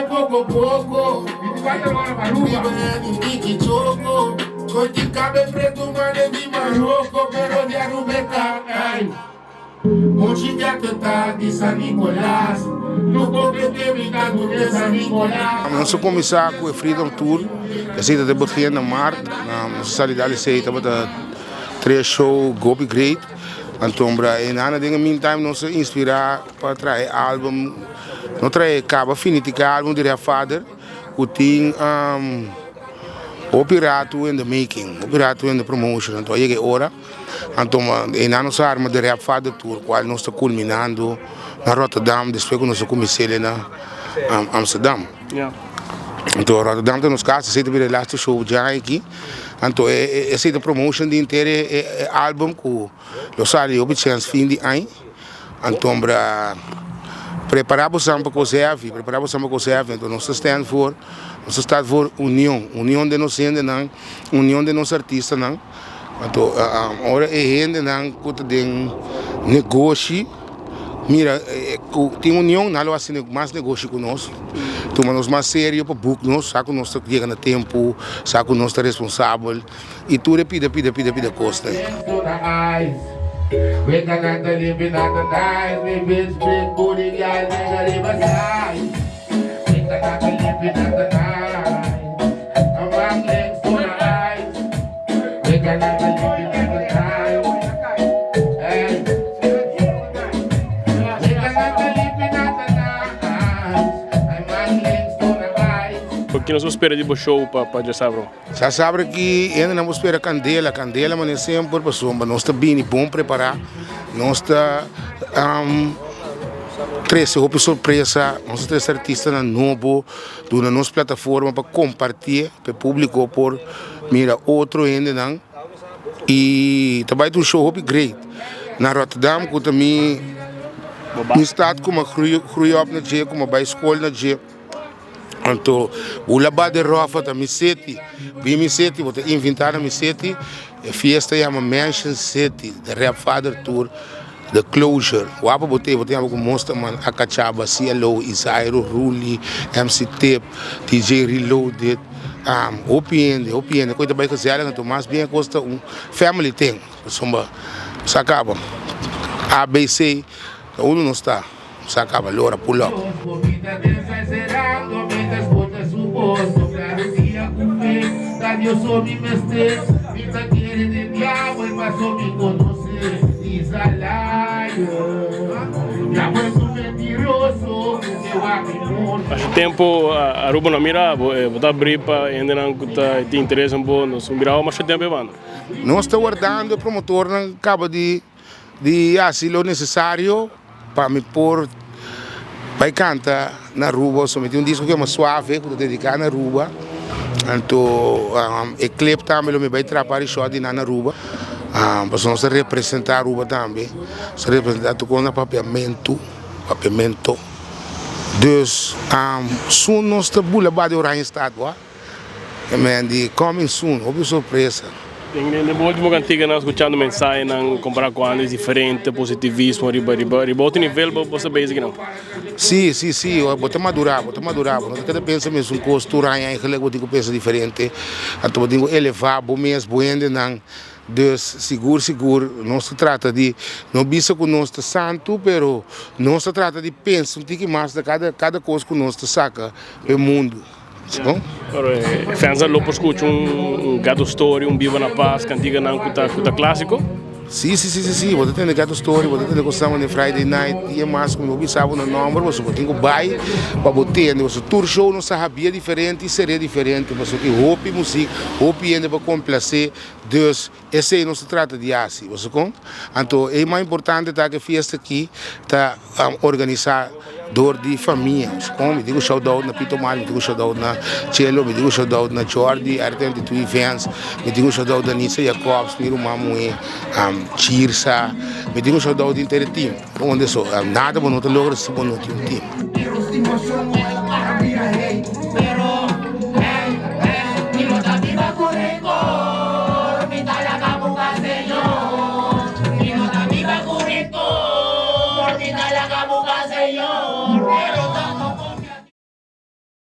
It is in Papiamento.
Poko poko. Choco, cabe preto, mane di Marocco, pero di Aruba ay. Di San Nicolas, no de San Nicolas. Nos a kuminsá ku e Freedom Tour, esei ta begin na maart. Nos a sali dal esei tabata tres show hopi great. Anto e nana den e meantime nos a inspirá pa traha e album, no traha e kaba finitica e album di Rap Father ku tin hopi rato in the making, hopi rato in the promotion. Anto a yega e ora. Anto e nan nos a arma de Rap Father Tour cual nos ta culminando na Rotterdam despues cu nos a cuminsele na Amsterdam. Anto Rotterdam ta nos casa, esey ta bira e laatste show dja aki. Anto esey ta promotion di henter e album cu lo sali hopi chens fin di aña. Anto prepara bosan pa cos heavy, prepara bosan pa cos heavy. Anto nos ta stand voor, nos ta staat voor union, union den nos hendenan, union den nos artistanan. Anto ora e hendenan ku ta den negoshi mira ku tin union nan lo hasi mas negoshi ku nos, tuma nos mas serio pa buk nos, sa ku nos ta yega na tempu, sa ku nos ta responsabel i tur e pida pida pida pida kos ta. Ki nos por spera di bo show pa djasabra? Djasabra aki hendenan por spera kandela, kandela manera semper pasobra nos ta bini bon prepará, nos ta trese hopi sorpresa, nos ta trese artistanan nobo. Duna nos plataforma pa compartié pa e publico por mira otro hendenan y ta bay ta un show hopi great na Rotterdam cu ta mi mi stad cu mi a groei op na dje cu mi a bay school na dje anto bula ba den Roffa ta mi city bin mi city bo ta invita na mi city e fiesta yama Mansion City the Rap Father Tour. The Closure, Wapa bo te, bo ta yama ku Monsterman, Akachaba, CLO, Izairo, Ruli, MC Tip, DJ Reloaded, hopi hende, hopi hende ku ta bai gezellig anto mas bien kos ta un family thing, pasobra sa kaba ABC ta unu nos ta, sa kaba lora pull up. Hace tempo Aruba no a mira bo, bo ta abri pa hendenan cu ta tin interes en bo, nos no mira bo masha tempo e banda. Nos ta wardando e promotornan caba di di haci lo necesario pa mi por bai canta na Aruba, so mi tin un disco cu yama Suave cu ta dedica na Aruba, anto e clip tambe lo mi bai traha par di shot di nan na Aruba, pasobra nos ta representa Aruba tambe, nos ta representa tur cos na papiamentu, papiamento, dus soon nos ta bula ba di Oranjestad bo. E men di coming soon, hopi sorpresa. Den bo ultimo cantiga nan scuchando mensahenan compara cu antes diferente, positivismo riba riba riba otro nivel bo bo ta bezig nan. Si si si bo ta madura bo ta madura bo no ta keda pensa mesun cos tur aña eigenlijk bo tin cu pensa diferente anto bo tin cu eleva bo mes bo hendenan dus sigur sigur nos ta trata di no bisa cu nos ta santo pero nos ta trata di pensa un tiki mas na cada cada cos cu nos ta saca pa e mundo. Pero e fans lo por scucha un Ghetto Story, un Biba na Paz, cantiganan cu ta cu ta clasico? Si, si, si, si, si, bo ta tende Ghetto Story, bo ta tende cosnan manera Friday Night y e mas cu mi por bisa bo na nomber, pasobra bo tin cu bay pa bo tende, pasobra tur show nos ta habia diferente y seria diferente, pasobra tin hopi muziek, hopi hende pa complace, dus Esei nos ta trata di hasi, bo sa kon? Anto e mas importante ta ku e fiesta aki ta organisá dor di famia, bo sa kon? Mi tin ku shout out na Pito Mal, mi tin ku shout out na Chelo, mi tin ku shout out na Jordi, R32 Events, mi tin ku shout out na Nitza Jacobs, mi ruman muhé Chirsa, mi tin ku shout out henter e team. Unda so, nada bo no ta logra si bo no tin un team.